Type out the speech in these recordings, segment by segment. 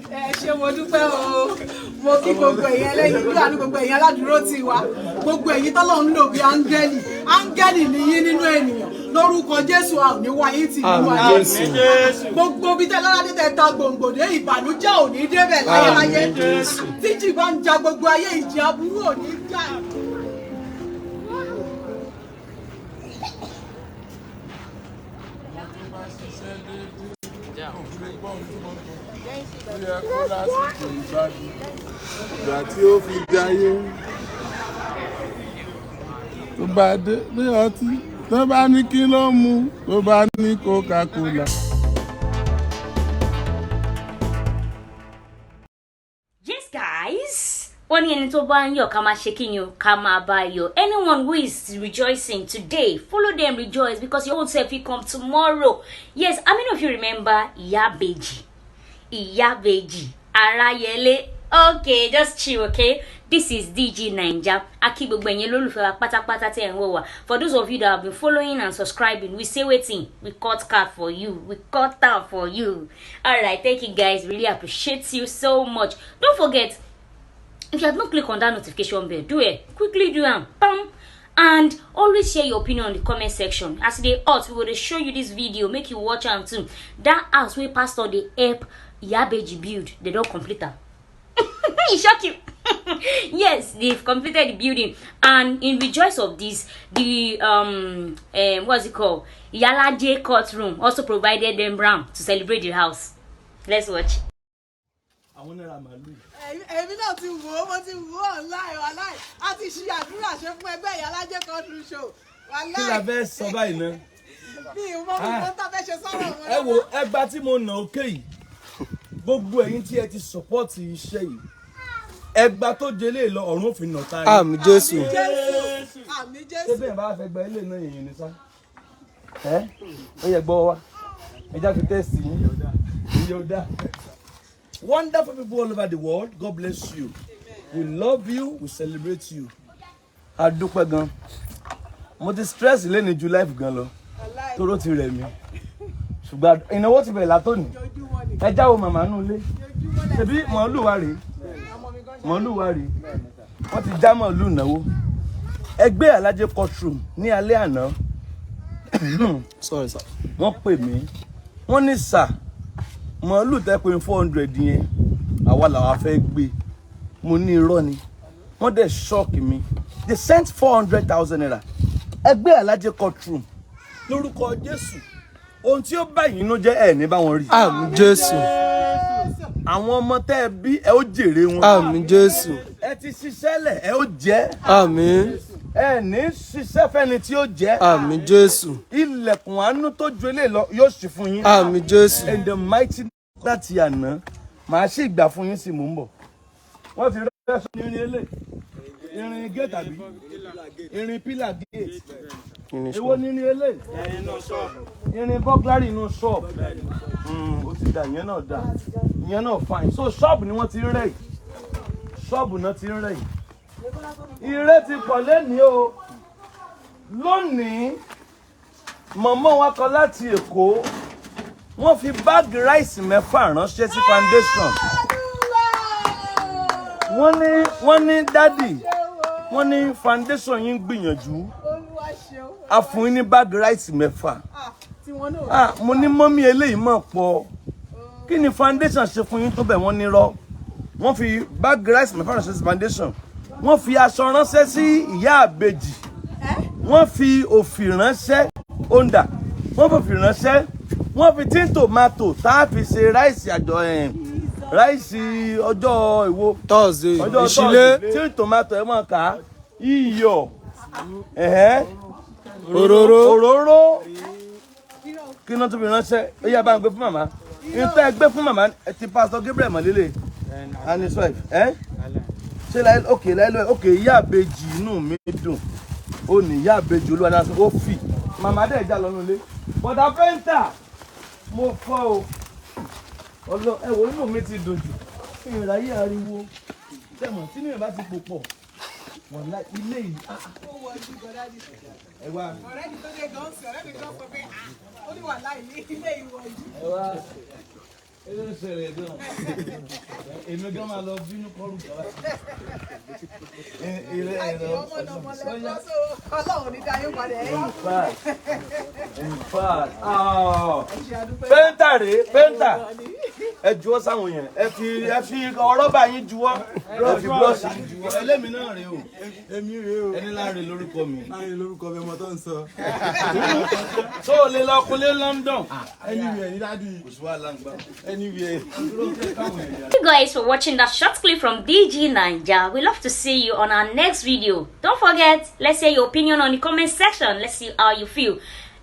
Ẹ ṣé, mo dúpẹ́ o. Mo kí gbogbo ẹ̀yin ẹlẹ́yin ojú àánú, gbogbo ẹ̀yin aládùúró tì wá, gbogbo ẹ̀yin tọ́lọ́run ń lò bí áńgẹ́lì. Áńgẹ́lì nìyí nínú ènìyàn. Lórúkọ Jésù, a ò ní wáyé tì nínú ayé. Gbogbo bí tẹ lọ́ládé tẹ ta gbòǹgbòdé, ìbànújẹ́ ò ní débẹ̀ láyéláyé. Tíjì bá ń ja gbogbo ayé, ìjì aburú ò ní jà. Ó yẹ kó lásìkò ìgbádùn ìgbà tí ó fi jayé, tó bá dé bí ọtí, tó bá ní kí ló mú, tó bá ní Coca-Cola. Yes, guys. Wọ́n ní ẹni tó bá ń yọ̀, ká máa ṣe kí ni o, ká máa bá a yọ̀. Anyone who is rejoicing today, follow them rejoice, because your own self will come tomorrow. Yes, how many of you remember Ìyá Ìbejì? Ìyá Ìbejì Aráyẹlé. Okay, just chill, okay? This is DG Naija. A kí gbogbo ẹ̀yin olólùfẹ́ wa pátápátá tẹ́ ẹ̀ ń wò wá. For those of you that have been following and subscribing, we say wetin? We cut card for you. We cut down for you. Alright, thank you guys. Really appreciate you so much. Don't forget, if you have not clicked on that notification bell, do it quickly, do am, pam, and always share your opinion in the comment section. As e dey hot, we go dey show you this video, make you watch am too. That house wey pastor dey help Iyabeji build, they don complete am. E shock you? Yes, they've completed the building, and in rejoice of this, the what's it called, Iyalaje courtroom also provided them ram to celebrate the house. Let's watch. Àwọn náírà màálù. Èmi náà ti wò ó, mo ti wò ó online. Wàláì, a ti ṣe àdúrà ṣe fún ẹgbẹ́ Ìyálájẹ́ country show. Kí la Wàláì. fẹ́ sọ báyìí náà? Bí ìwọ́n mi kọ́ tá fẹ́ ṣe sọ́rọ̀ wọn. Ẹ wo ẹgbà tí mo nà ókè yìí, gbogbo ẹ̀yin tí ẹ ti support iṣẹ́ yìí, ẹgbà tó délé lọ, ọ̀run òfin nà tá yín. Àmín Jésù. Jésù, àmín Ṣé Jésù. bẹ́ẹ̀ bá fẹ́ gba ilé náà, èèyàn ní sá ẹ ó yẹ gbọ́ wa, ẹ já fi test yín yóò dá. Wonderful people all over the world, God bless you. We love you, we celebrate you. A dúpẹ́ gan. Mo ti stress lẹ́ni ju life gan lọ. Wàláì. Tóró ti rẹ̀ mí, ṣùgbọ́n ìnáwó ti bẹ̀rẹ̀ látòní. Ojoojúmọ́ ni. Ẹ jáwọ́ màmá nù ilé. Ojoojúmọ́ lẹ̀. Ṣebí màálù wa rèé? Ọmọ mi gan ṣe. Màálù wa rèé, wọ́n ti já màálù náwó. Ẹgbẹ́ Alájẹ courtroom ní alẹ́ àná, Sorry, sir. wọ́n pè mí, wọ́n ní, "Sir, màálù tẹ́ pé 400 yẹn, àwa làwa fẹ́ gbé." Mo ní irọ́ ni. Wọ́n dẹ̀ shock mi, they sent ₦400,000. Ẹgbẹ́ Alájẹ courtroom, lórúkọ Jésù, ohun tí ó bá yín inú jẹ́, ẹ̀ ní bá wọn rí. Àmín Jésù. Àwọn ọmọ tẹ́ ẹ bí, ẹ ó jèrè wọn. Àmín Jésù. Ẹ ti ṣiṣẹ́ lẹ̀, ẹ ó jẹ́. Àmín. Ẹ ní ṣiṣẹ́ fẹ́ni tí ó jẹ́. Àmín Jésù. Ilẹ̀kùn àánú tó ju eléyìí lọ yóò ṣí fún yín. Àmín Jésù. In the mighty, láti àná màá sì gbà fún yín sí, mò ń bọ̀. Wọ́n ti rẹ́ sọ ní irin elé, irin gate àbí irin pillar gate? Èwo ní irin elé? Irin burglary inú shop. Ó ti dà, ìyẹn náà dà, ìyẹn náà fine. So ṣọ́ọ̀bù ni wọ́n ti ń rẹ̀ yìí, ṣọ́ọ̀bù náà ti ń rẹ̀ yìí. Ire ti pọ̀ lẹ́nìí o. Lónìí, mọ̀mọ́ wa kan láti Èkó, wọ́n fi báàgì rice mẹ́fà ránṣẹ́ sí foundation. Wọ́n ní, "Daddy," wọ́n ní, "foundation yín gbìyànjú." Olúwa ṣeun. A fún yín ní báàgì rice mẹ́fà. Ah, tí wọ́n náà. Ah, mo ní, "Mummy, eléyìí mọ̀ pọ̀. Kí ni foundation ṣe fún yín tó bẹ̀?" Wọ́n ní rọ́. Wọ́n fi báàgì rice mẹ́fà ránṣẹ́ sí foundation, wọ́n fi aṣọ ránṣẹ́ sí ìyá àbèjì, wọ́n fi òfì ránṣẹ́ òǹdà, wọ́n fi òfì ránṣẹ́, wọ́n fi tin tomato tá a fi ṣe rice àjọ ẹ̀, rice ọjọ́ ìwo. Thursday. Ọjọ́ ìṣílé. Thursday. Tin tomato, ẹ̀ mọ̀ ká iyọ̀ ẹ̀hẹ́. Òróró. Òróró. Kí náà tún fi ránṣẹ́? Ó yá, bá ń gbé fún màmá níta. Ẹ gbé fún màmá. Ẹ ti Pastor Gabriel mọ̀lélẹ̀ and his wife. Ẹ ṣe láì ok, láì lọ ok. Ìyá àbèjì, inú mi dùn. Ó ní ìyá àbèjì olúwa ó fì màmá dẹ̀ já lọ́nu ilé. Bọ̀dà pẹ́ńtà, mo fọ́ o. Ọlọ ẹ wo, inú mi ti dùn jù. Ìráyè ariwo tẹmọ tí mi bá ti pò pọ̀ wọ̀lá ilé yìí. Ah, ah. Ó wọ ojú gan, daddy. Ẹ wá. Ọ̀rẹ́ mi tó dé gan sí, ọ̀rẹ́ mi gan sọ pé, "Ah," ó ní wàhálà ilé ìwọ yìí. Ẹ wá. Ẹ ló ń ṣẹlẹ̀ gan. Èmi gan máa lọ bínú kọ́rù kọ́lá. Ilé ẹ̀rọ Ọmọ náà mọ̀ lẹ́kọ́ so Ọlọ́run ní dayé padà ẹ̀yìn. In fact, ah, Ẹ ṣe àdúpẹ́. Pẹ́ńtà rèé, pẹ́ńtà. Ẹ juwọ́ sáwọn yẹn, ẹ fi rọ́bà yín juwọ́, ẹ fi búrọ́ọ̀ṣì yín juwọ́. Ẹlẹ́mi náà rèé o, Èmi rèé o. Ẹni láre lórúkọ mi. Láyé lórúkọ mi, ọmọ tó ń sọ. Tó o lè lọ kunlé London. Anywhere ní daddy. Kò sí wàhálà ń gbà. Anywhere. Thank you guys for watching that short clip from DG Naija. We love to see you on our next video. Don't forget, let's hear your opinion on the comment section. Let's see how you feel.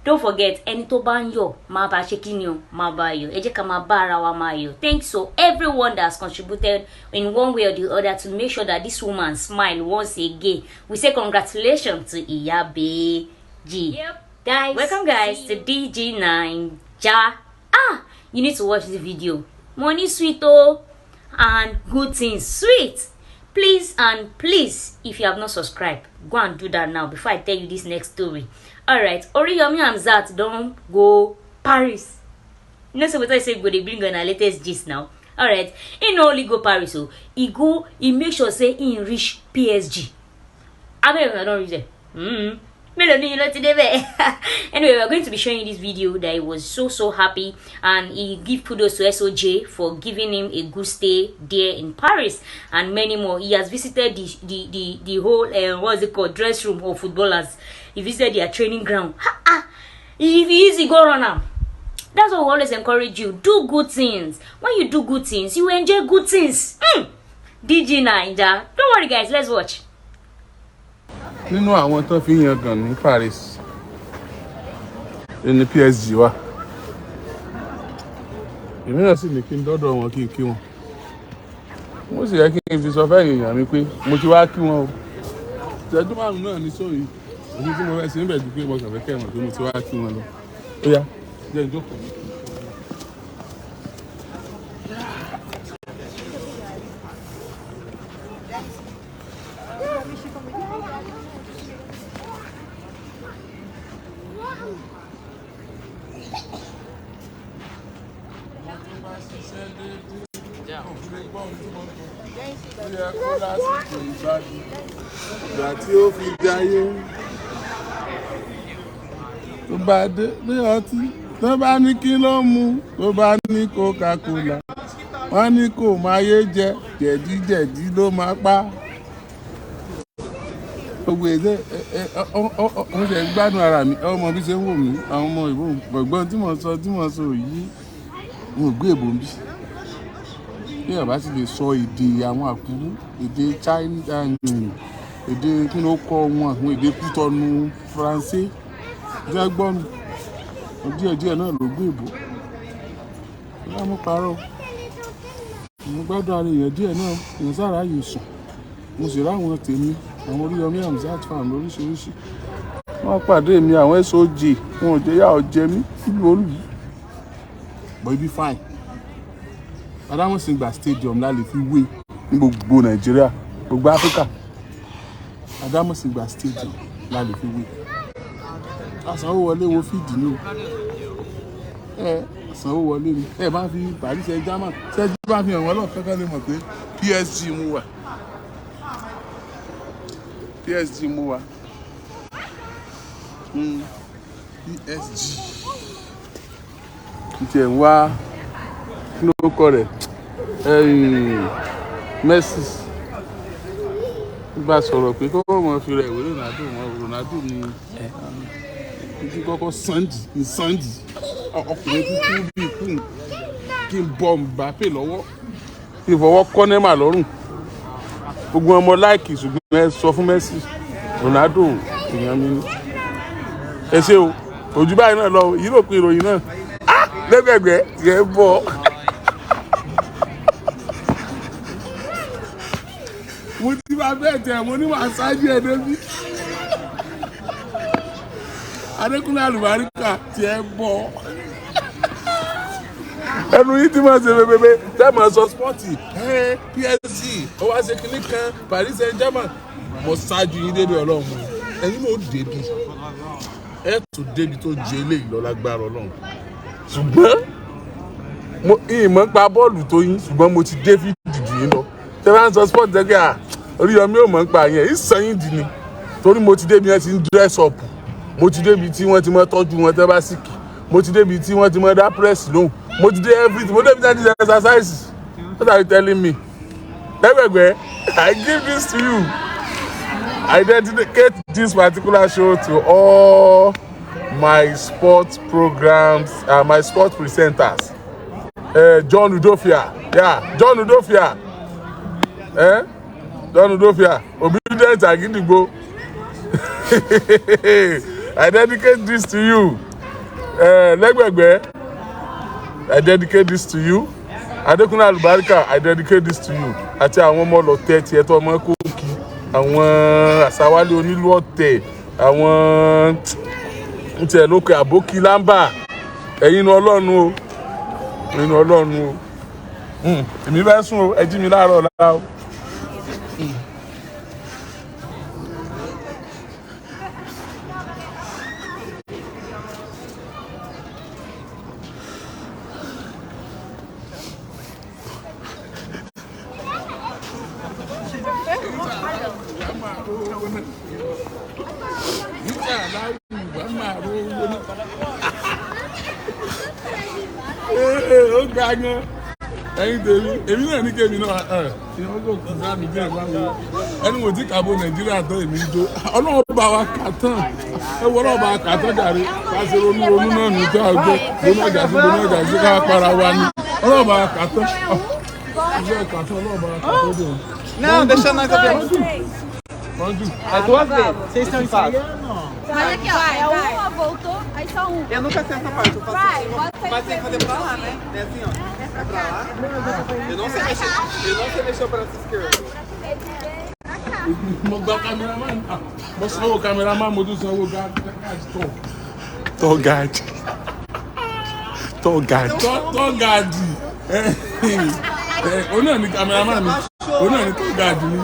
Don't forget, ẹni tó bá ń yọ̀ máa bá ṣe kíni o, máa bá yọ̀. Ẹ jẹ́ ká máa bá ara wa máa yọ̀. Thanks to everyone that has contributed in one way or the other to make sure that this woman smile once again. We say congratulations to Iya Beji. Yep. Guys, welcome guys to DG Naija. Ah, you need to watch the video. Money sweet oh, and good things sweet. Please and please, if you have not subscribed, go and do that now before I tell you this next story. All right, Oriyomi Hamzat don go Paris. You know, so we talk say we go dey bring una latest gist now. All right, he no only go Paris o, he go, he make sure say he reach PSG. How many of una don reach there? Mélòó ní ló ti débẹ̀? Anyway, we are going to be showing you this video that he was so so happy and he give kudos to SOJ for giving him a good stay there in Paris and many more. He has visited the whole what's it called, dress room of footballers. He visited their training ground. Ha ah! If e easy, go run am. That's what we always encourage you. Do good things. When you do good things, you enjoy good things. DG Naija. Don't worry, guys. Let's watch. Nínú àwọn tó fi ń yangàn ní Paris ní PSG wà. Èmi náà sì ní kí n dọ́dọ̀ wọn, kí n kí wọn. Mo sì yẹ kí n fi sọ fẹ́yìn èèyàn mi pé mo ti wá kí wọn o. Ìṣẹ́jú 5 náà ní sóyè èyí tí mo fẹ́ ṣe níbẹ̀ ju pé mo kàn fẹ́ kẹ́ ẹ̀ mọ̀ pé mo ti wá kí wọn lọ. Ó yá, jẹ́ n jókòó. Ó yẹ kó lásìkò ìgbádùn ìgbà tí ó fi jayé. Tó bá dé ní ọtí, tó bá ní kí ló mu, tó bá ní Coca-Cola, wọ́n ní kò máa yé jẹ, jẹ̀díjẹ̀dí ló máa pa. Gbogbo èdè ẹ ẹ ọ ṣe gbádùn ara mi. Ọmọ bí ṣe ń wò mí, àwọn ọmọ ìbò gbọ̀ngbọ́n tí mo sọ yìí, wọn ò gbé èbò ń bí. Bí ọba sì lè sọ èdè àwọn àkúrú, èdè China, èdè kí ló kọ wọn, àwọn èdè Kútọnu, Faransé jẹ́ gbọ́nu díẹ̀díẹ̀ náà ló gbé èbò. Ìyá mo parọ́, mo gbádùn ara èèyàn díẹ̀ náà, èèyàn sára yìí sùn. Mo sì ráwọn tèmi, àwọn Oríyọmí Hamzat fan lóríṣiríṣi, wọ́n pàdé mi. Àwọn SOJ, wọn ò jẹ́ yà ọ́ jẹ mí nílùú olú yìí. But ibi fine, Adámọ̀sìngbà Stadium la lè fi wé ní gbogbo Nàìjíríà, gbogbo Áfíríkà. Adámọ̀sìngbà Stadium la lè fi wé. Àsanwó wọlé wo field ni o. Ẹ sanwó wọlé ni. Ẹ bá fi Paris Saint-Germain ṣẹ́jú, bá fi hàn wọ́n lọ́ọ̀ kankan lè mọ̀ pé PSG mú wa, PSG mú wa. PSG tiẹ̀ ń wá, kí ló kọ rẹ̀? Messi bá sọ̀rọ̀ pé kó mọ̀ fi rẹ̀ wé Ronaldo mọ́. Ronaldo ni kí kọ́kọ́ sandi ní sandi ọkùnrin kúkú bíi kú, kí n bọ́ Mbappe lọ́wọ́, kí n fọwọ́ kọ́ Neymar lọ́rùn. Gbogbo ọmọ láìkì, ṣùgbọ́n ẹ sọ fún Messi, Ronaldo èèyàn mi ni. Ẹ ṣé o, ojú báyìí náà lọ yìí ló pin ìròyìn náà lẹ́gbẹ̀gbẹ́ tiẹ̀ bọ̀. Mo ti máa bẹ́ẹ̀ tẹ̀, mo ní màá ṣáájú ẹ̀ débi. Adékúnlé Àlùbáríkà, tiẹ̀ bọ̀. Ẹnu yìí ti máa ṣe bebebe tẹ́ máa sọ sport PSG, ó wá ṣe kinní kan Paris Saint-Germain. Mo ṣáájú yín débi. Ọlọ́run mu ẹ̀yin mo débi, ẹ̀ tún débi tó ju eléyìí lọ lágbára Ọlọ́run. Ṣùgbọ́n Mo ìmọ̀ ń pa bọ́ọ̀lù tó yín, ṣùgbọ́n mo ti dé field jù yín lọ. Tẹ́ bá ń sọ sport jẹ́ à, Oríyọmí ò mọ̀ ń pa yẹn, ìsẹ̀yìn dì ní, torí mo ti débi wọ́n ti ń dress up, mo ti débi tí wọ́n ti mọ́ tọ́jú wọn tẹ́ bá sick, mo ti débi tí wọ́n ti mọ́ dá press lóhùn, mo ti dé everything, mo débi tí wọ́n ti ṣe exercise. What are you telling me? Lẹ́gbẹ̀gbẹ́, I give this to you. I dedicate this particular show to all my sport programs, my sport presenters. John Udofia, yeah, John Udofia, eh? John Udofia, Obedient Agidigbo. I dedicate this to you. Lẹ́gbẹ̀gbẹ́, I dedicate this to you. Adekunle Alubarika, I dedicate this to you. Àti àwọn ọmọ ọlọ́tẹ̀ tiẹ̀ tó ọmọ kókì, àwọn àsáwálé onílù ọ̀tẹ̀, àwọn ntẹ̀ lókè àbókí lámbà, ẹ̀yin nu Ọlọ́run o, ẹ̀yin nu Ọlọ́run o. Èmi fẹ́ sùn o, ẹ jí mi láàárọ̀ ọ̀la o. Ó ga gan. Ẹ̀yin tèmi, èmi náà ní kémi náà ẹ ìwọ́n kò kú sáà mi díẹ̀ báwo ẹni mo ti kàbọ̀ Nàìjíríà tán, èmi ń jó. Ọlọ́run bá wa kà tán, ẹ wọ Ọlọ́run bá wa kà tán jàre. Bá a ṣe ronú ronú náà nù tó àgbẹ̀ ronú ọjà sí, ronú ọjà sí, ká para wa ni. Ọlọ́run bá wa kà tán, ìṣe kà tán, Ọlọ́run bá wa kà tán dùn. Não, deixa nós abrir. Mọ́jú. É duas vezes. Vocês estão em fase. Mas aqui, ó, é uma, voltou, aí só um. Eu nunca sei essa parte. Eu faço. Vai, bota aí. Mas tem que fazer pra lá, né? É assim, ó. É pra lá. Eu não sei mexer. Eu não sei mexer o braço esquerdo. Mo gba cameraman, mo sanwó cameraman, mo tún sanwó guard tó. Tour guide. Tour guide. Tour guide. Òun náà ni cameraman mi, òun náà ni tour guide mi,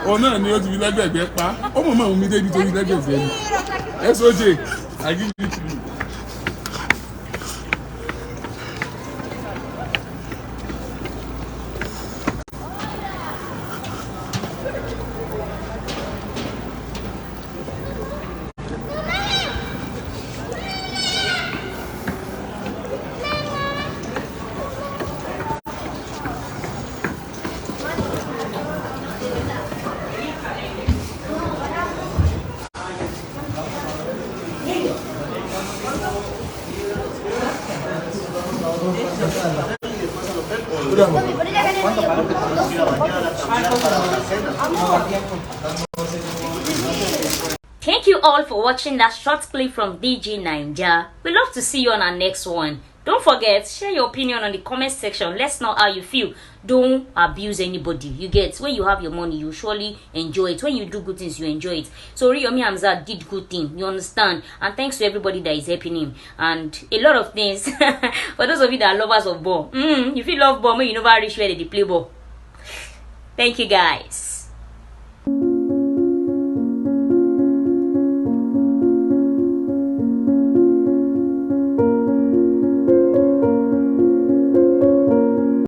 òun náà ni ó ti fi lẹ́gbẹ̀gbẹ́ pa. Ó mọ̀ mọ́ mi débi torí lẹ́gbẹ̀gbẹ́ ni. SOJ, I give it to you. Thank you all for watching that short clip from DG Naija. We love to see you on our next one. Don't forget, share your opinion on the comment section. Let's know how you feel. Don't abuse anybody. You get, when you have your money, you surely enjoy it. When you do good things, you enjoy it. So Oriyomi Hamzat did good thing, you understand? And thanks to everybody that is helping him. And a lot of things. For those of you that are lovers of ball, if you love ball, you never reach where they play ball. Thank you guys.